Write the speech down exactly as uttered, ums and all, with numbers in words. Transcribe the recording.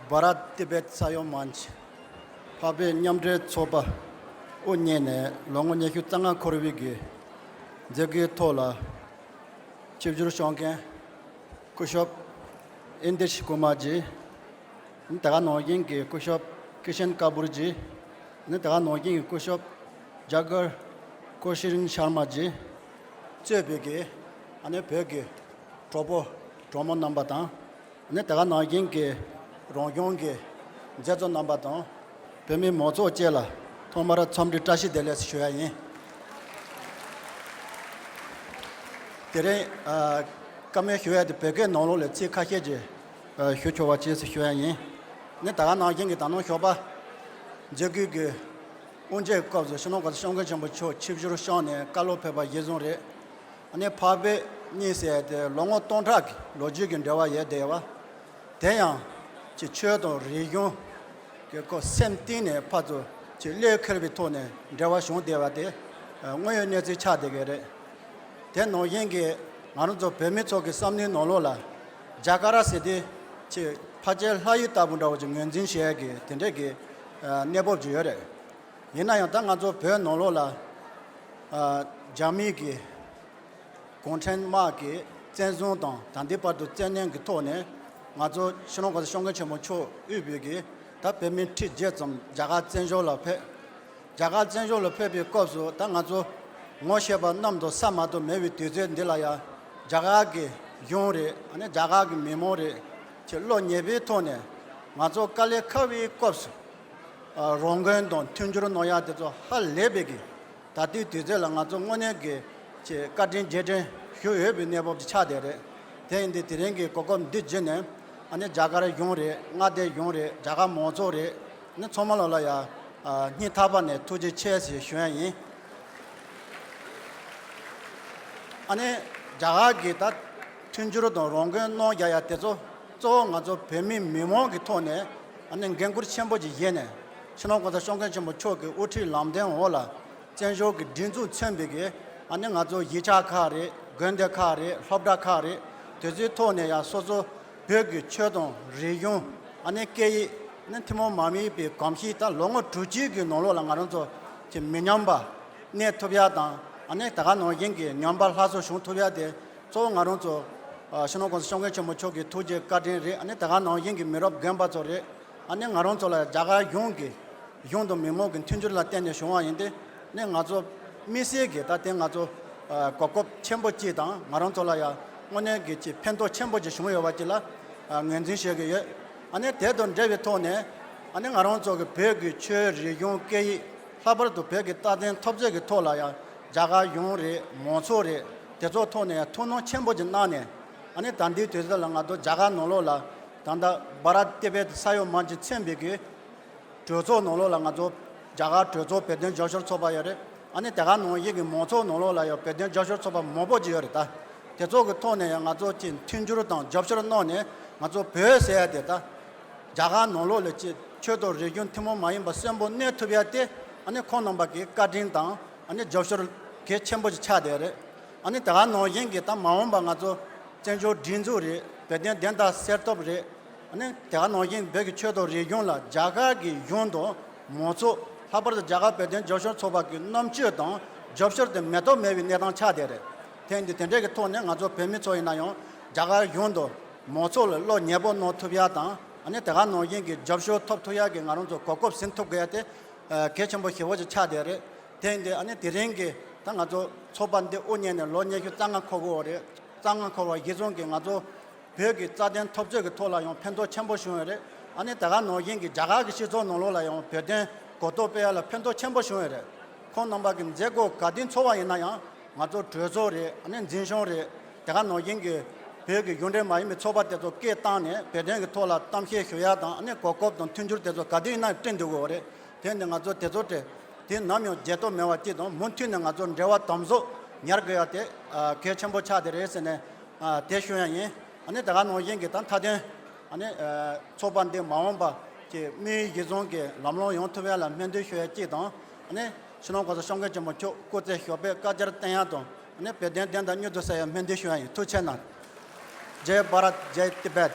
བྷ་རཏ་ཏི་བེད་ས་ཡོམ་མན་ཆི་འཕགས་པའི་མཉམ་འབྲེལ་ཚོགས་པ་དབུ་བརྙེས་ནས་ལོ་ངོ་ཉི་ཤུ་རྩ་ལྔ་འཁོར་བའི་གི་མཛད་སྒོའི་ཐོག་ལ། ཆིབས་བསྒྱུར་ཞུ་མཁན་སྐུ་ཞབས་ཨིན་དིར་ཤི་ཀུ་མ་ཇི། ནི་དེ་ག་ནང་བཞིན་གྱི་སྐུ་ཞབས་ཀི་ཤན་ཀ་པུར་ཇི། ནི་དེ་ག་ནང་བཞིན་གྱི་སྐུ་ཞབས་ཇཱ་གར་ཀོ་ཤི་རིན་ཤར་མ་ཇི་གཙོས་པའི་གི་ཨ་ནི་བོད་ཀྱི་གྲོགས་པོ་གྲོགས་མོ་རྣམ་པ་དང་། ནི་དེ་ག་ནང་བཞིན་གྱི་རང་གཞུང་གི་མཛད་གཙོ་རྣམ་པ་དང་། བོད་མི་མང་ཚོགས་བཅས་ལ་ཐོག་མར་འཚམས་འདྲི་བཀྲ་ཤིས་བདེ་ལེགས་ཞུ་ཡ་ཡིན། དེ་རིང་ཨ་བཀའ་མོལ་ཞུ་ཡ་དེ་བོད་སྐད་ནང་ལོགས་ལ་ཚིག་ཁ་ཤས་ཅིག་ཨ་ཞུ་ཆོག་པ་བྱས་སུ་ཞུ་ཡ་ཡིན། ནི་ད་ག་ནང་བཞིན་གྱི་ད་ནང་ཞོགས་པ་མཛད་སྒོའི་གི་དབུ་འབྱེད་སྐབས་སུ་སྤྱི་ནོར་༸གོང་ས་༸སྐྱབས་མགོན་ཆེན་པོ་མཆོག་ཆིབས་བསྒྱུར་བསྐྱངས་ནས་བཀའ་སློབ་ཕེབས་པ་གཞིར་བཟུང་རེད། ཨ་ནི་འཕགས་བོད་གཉིས་ཟེར་ཏེ་ལོ་ངོ་སྟོང་ཕྲག་གི་ལོ་རྒྱུས་ཀྱི་འབྲེལ་བ་ཡོད་བསྡད་ཡོད་པ། དེ་ཡང་ཅིག་ཆོས་དང་རིག་གཞུང་གི་སྐོར་སེམས་གཏིང་ནས་ཕར་ཚུར་ཅིག་བློས་འཁེལ་བའི་ཐོག་ནས་འབྲེལ་བ་བྱུང་བསྡད་པ་དེ་དངོས་ཡོད་གནས་ཚུལ་ཆགས་བསྡད་ཀྱི་རེད། དེ་ནང་བཞིན་གྱི་ང་རང་ཚོ་བོད་མི་ཚོ་གི་བསམ་བློའི་ནང་ལོགས་ལ་རྒྱ་གར་ཟེར་དུས་ཅིག་ཕལ་ཆེར་ལྷ་ཡུལ་ལྟ་བུ་འདྲ་བོ་ཅིག་ངོས་འཛིན་བྱེད་ཡ་གི་དེ་འདྲས་ཀྱི་གནས་བབ་ཅིག་ཡོད་རེད། ཡིན་ན་ཡང་ད་ང་ཚོ་བོད་ནང་ལོགས་ལ་རྒྱ་མིའི་གི་གུང་ཁྲན་དམག་གིས་བཙན་བཟུང་དང་ད་ལྟའི་བར་དུ་བཙན་གནོན་གྱི་ཐོག་ནས་ང་ཚོ་སྤྱི་ནོར་༸གོང་ས་༸སྐྱབས་མགོན་ཆེན་པོ་མཆོག་དབུས་པའི་གི་ད་བོད་མི་ཁྲི་བརྒྱད་ཙམ་རྒྱ་གར་བཙན་བྱོལ་ལ་ཕེབས། རྒྱ་གར་བཙན་བྱོལ་ལ་ཕེབས་པའི་སྐབས་སུ་ད་ང་ཚོ་ངོ་ཤེས་པ་གནམ་དང་ས་མ་གཏོགས་མེད་པའི་དུས་ཚོད་འདི་ལ་ཡང་རྒྱ་གར་གྱི་གཞུང་རེད། ཨ་ནི་རྒྱ་གར་གྱི་མི་མང་རེད། ཅེས་བློ་ཉེས་པའི་ཐོག་ནས་ང་ཚོ་དཀའ་ལས་ཁག་པའི་སྐབས་སུ་རོགས་མགོན་དང་མཐུན་འགྱུར་གནང་ཡ་དེ་ཚོ་ཧ་ལས་པའི་གི་ད་ལྟའི་དུས་ཚོད་ལ་ང་ཚོ་དངོས་གནས་ཀྱི་ཅིག་བཀའ་དྲིན་རྗེས་དྲན་ཞུ་འོས་པའི་གནས་བབ་ཅིག་ཆགས་བསྡད་རེད། དེ་ཡིན་དུས་དེ་རིང་གི་གོ་སྐབས་འདི་བརྒྱུད་ནས་ཨ་ནི་རྒྱ་གར་གཞུང་རེད། མངའ་སྡེ་གཞུང་རེད། རྒྱ་གར་མང་ཚོགས་རེད། ཨ་ནི་ཚང་མ་ལོ་ལ་ཡ་སྙིང་ཐག་པ་ནས་ཐུགས་རྗེ་ཆེ་ཞེས་ཞུ་ཡ་ཡིན། ཨ་ནི་རྒྱ་གར་གྱི་ད་མཐུན་འགྱུར་དང་རོགས་མགོན་གནང་རྒྱ་ཡ་དེ་ཚོ་གཙོ་བོ་ང་ཚོ་བོད་མི་མི་མང་གི་ཐོག་ནས་ཨ་ནི་འགན་འཁུར་ཆེན་པོ་ཅིག་བཞེས་ནས་སྤྱི་ནོར་༸གོང་ས་༸སྐྱབས་མགོན་ཆེན་པོ་མཆོག་གི་དབུ་ཁྲིད་ལམ་སྟོན་འོག་ལ་བཙན་བྱོལ་གྱི་སྒྲིག་འཛུགས་མཚོན་པའི་གི་ཨ་ནི་ང་ཚོ་གཞིས་ཆགས་ཁག་རེད། དགོན་སྡེ་ཁག་རེད། སློབ་གྲྭ་ཁག་རེད། དེ་ཚོའི་ཐོག་ནས་ཡང་སོ་སོ་བོད་ཀྱི་ཆོས་དང་རིག་གཞུང་ཨ་ནི་སྐད་ཡིག་ནི་ཐུན་མོང་མ་ཡིན་པའི་གོམས་གཤིས་ད་ལོ་ངོ་དྲུག་ཅུའི་གི་ནང་ལོགས་ལ་ང་རང་ཚོ་ཅིག་མི་ཉམས་པ་གནས་ཐུབ་ཡ་དང་། ཨ་ནི་ད་ག་ནང་བཞིན་གྱི་ཉམས་པ་སླར་གསོ་བྱུང་ཐུབ་ཡ་དེ་གཙོ་བོ་ང་རང་ཚོ་ཨ་སྤྱི་ནོར་༸གོང་ས་༸སྐྱབས་མགོན་ཆེན་པོ་མཆོག་གི་ཐུགས་རྗེ་བཀའ་དྲིན་རེད། ཨ་ནི་ད་ག་ནང་བཞིན་གྱི་མི་རབས་རྒན་པ་ཚོ་རེད། ཨ་ནི་ང་རང་ཚོ་ལ་རྒྱ་གར་གཞུང་གི་གཞུང་དང་མི་མང་གི་མཐུན་འགྱུར་ལ་བརྟེན་ནས་བྱུང་བ་ཡིན་ཏེ། ནི་ང་ཚོ་དམིགས་བསལ་གྱི་ད་ལྟའི་ང་ཚོ་ཨ་གོ་སྐབས་ཆེན་པོ་གཅིག་དང་། ང་རང་ཚོ་ལ་ཡང་དངོས་གནས་ཀྱི་ཅིག་ཕན་ཐོགས་ཆེན་པོ་ཅིག་བྱུང་ཡོད་པ་ཅིག་ལ་ཨ་ངོས་འཛིན་བྱེད་ཀྱི་ཡོད། ཨ་ནི་དེ་དང་འབྲེལ་བའི་ཐོག་ནས་ཨ་ནི་ང་རང་ཚོ་གི་བོད་ཀྱི་ཆོས་རིག་གཞུང་སྐད་ཡིག་ལྷག་པར་དུ་བོད་ཀྱི་རྩ་དོན་འཐབ་རྩོད་ཀྱི་ཐོག་ལ་ཡང་རྒྱ་གར་གཞུང་རེད། མང་ཚོགས་རེད། དེ་ཚོ་ཐོག་ནས་ཡང་ཐུགས་སྣང་ཆེན་པོ་ཅིག་གནང་ནས། ཨ་ནི་ད་ལྟའི་དུས་ཚོད་ལ་ང་ཚོ་རྒྱ་གར་ནང་ལོགས་ལ་ད་ལྟ་བྷ་རཏ་ཏི་བེད་ས་ཡོམ་མན་ཆི་མཚོན་པའི་གི་གྲོས་ཚོགས་ནང་ལོགས་ལ་ང་ཚོ་རྒྱ་གར་གྲོས་ཚོགས་བོད་དོན་རྒྱབ་སྐྱོར་ཚོགས་པ་ཡོད་རེད། ཨ་ནི་དེ་ག་ནང་བཞིན་གྱི་མང་ཚོགས་ནང་ལོགས་ལ་ཡང་བོད་དོན་རྒྱབ་སྐྱོར་ཚོགས་པ་མང་པོ་ཅིག་ཡོད་རེད། ད་དེ་ཚོ་གི་ཐོག་ནས་ཡང་ང་ཚོ་ཅིག་མཐུན་འགྱུར་དང་རྒྱབ་སྐྱོར་གནང་ནས། ང་ཚོ་བོད་ཟེར་ཡ་དེ་ད་རྒྱ་གར་ནང་ལོགས་ལ་ཅིག་ཆོས་དང་རིག་གཞུང་ཐུན་མོང་མ་ཡིན་པ་གསོན་པོ་གནས་ཐུབ་ཡ་དེ་ཨ་ནི་ཁོང་རྣམ་པ་གི་བཀའ་དྲིན་དང་ཨ་ནི་རྒྱབ་སྐྱོར་གལ་ཆེན་པོ་ཅིག་ཆགས་བསྡད་རེད། ཨ་ནི་དེ་ག་ནང་བཞིན་གྱི་ད་མ་འོངས་པ་ང་ཚོ་བཙན་བྱོལ་སྒྲིག་འཛུགས་རེད། བོད་དོན་བདེན་མཐའ་གསལ་ཐབས་རེད། ཨ་ནི་དེ་ག་ནང་བཞིན་བོད་ཀྱི་ཆོས་དང་རིག་གཞུང་ལ་རྒྱ་གར་གྱི་གཞུང་དང་མང་ཚོགས། ལྷག་པར་དུ་རྒྱ་གར་བོད་དོན་རྒྱབ་སྐྱོར་ཚོགས་པ་གི་རྣམ་དཔྱོད་དང་རྒྱབ་སྐྱོར་དེ་མེད་ཐབས་མེད་པའི་གནས་སྟངས་ཆགས་བསྡད་རེད། དེ་ཡིན་དུས་དེ་འདྲའི་གི་ཐོག་ནས་ང་ཚོ་བོད་མི་ཚོ་ཡིན་ན་ཡང་རྒྱ་གར་གཞུང་དང་མང་ཚོགས་ལ་བློ་ཉེ་པོ་གནང་ཐུབ་ཡ་དང་། ཨ་ནི་དེ་ག་ནང་བཞིན་གྱི་རྒྱབ་སྐྱོར་ཐོབ་ཐུབ་ཡ་གི་ང་རང་ཚོ་གོ་སྐབས་ཟིན་ཐུབ་དགོས་ཡ་དེ་ཨ་གལ་ཆེན་པོ་ཞེ་པོ་ཅིག་ཆགས་བསྡད་རེད། དེ་ཡིན་དུས་ཨ་ནི་དེ་རིང་གི་ད་ང་ཚོ་ཚོགས་པ་འདི་དབུ་བརྙེས་ནས་ལོ་ཉི་ཤུ་རྩ་ལྔ་འཁོར་གྱི་ཡོད་རེད། རྩ་ལྔ་འཁོར་བ་གཞིར་བཟུང་གིས་ང་ཚོ་བོད་ཀྱི་རྩ་དོན་འཐབ་རྩོད་ཀྱི་ཐོག་ལ་ཡང་ཕན་ཐོགས་ཆེན་པོ་བྱུང་ཡོད་རེད། ཨ་ནི་དེ་ག་ནང་བཞིན་གྱི་རྒྱ་གར་གྱི་སྤྱི་ཚོགས་ནང་ལོགས་ལ་ཡང་བོད་དོན་གོ་རྟོགས་སྤེལ་ཡ་ལ་ཕན་ཐོགས་ཆེན་པོ་བྱུང་ཡོད་རེད། ཁོང་རྣམ་པ་གི་མཛད་སྒོ་ག་དུས་འཚོགས་པ་ཡིན་ན་ཡང་ང་ཚོ་གྲོས་ཚོགས་རེད། ཨ་ནི་འཛིན་སྐྱོང་རེད། དེ་ག་ནང་བཞིན་གྱི་བོད་ཀྱི་གཞུང་འབྲེལ་མ་ཡིན་པའི་ཚོགས་པ་དེ་ཚོ་སྐད་བཏང་ནས་བོད་དོན་གྱི་ཐོག་ལ་གཏམ་བཤད་ཞུ་ཡ་དང་། ཨ་ནི་གོ་སྐབས་དང་མཐུན་འགྱུར་དེ་ཚོ་ག་དུས་ཡིན་ན་བསྐྲུན་སྡོད་དགོས་རེད། དེ་ནི་ང་ཚོ་དེ་ཚོ་དེ་དེ་ནམ་ཡང་བརྗེད་ཐབས་མེད་པ་གཅིག་དང་། མུ་མཐུད་ནས་ང་ཚོ་འབྲེལ་བ་དམ་ཟབ་ཉར་དགོས་ཡ་དེ་ཨ་གལ་ཆེན་པོ་ཆགས་བསྡད་རེད་ཟེར་ནས་ཨ་དེ་ཞུ་ཡ་ཡིན། ཨ་ནི་དེ་ག་ནང་བཞིན་གྱི་ད་མཐའ་དོན་ཨ་ནི་ཨ་ཚོགས་པ་འདི་མ་འོངས་པ་ཀྱི་དམིགས་ཡུལ་གཞིར་བཟུང་གི་ལམ་ལྷོང་ཡོང་ཐུབ་ཡ་ལ་སྨོན་འདུན་ཞུ་ཡ་གཅིག་དང་། ཨ་ནི་སྤྱི་ནོར་༸གོང་ས་༸སྐྱབས་མགོན་ཆེན་པོ་མཆོག་སྐུ་ཚེ་ཞབས་པད་བསྐལ་བརྒྱར་བརྟན་ཡ་དང་། ཨ་ནི་བོད་དོན་བདེན་མཐའ་མྱུར་དུ་གསལ་ཡ་སྨོན་འདུན་ཞུ་ཡ་ཡིན། ཐུགས་རྗེ་གནང་། Jai Bharat, Jai Tibet.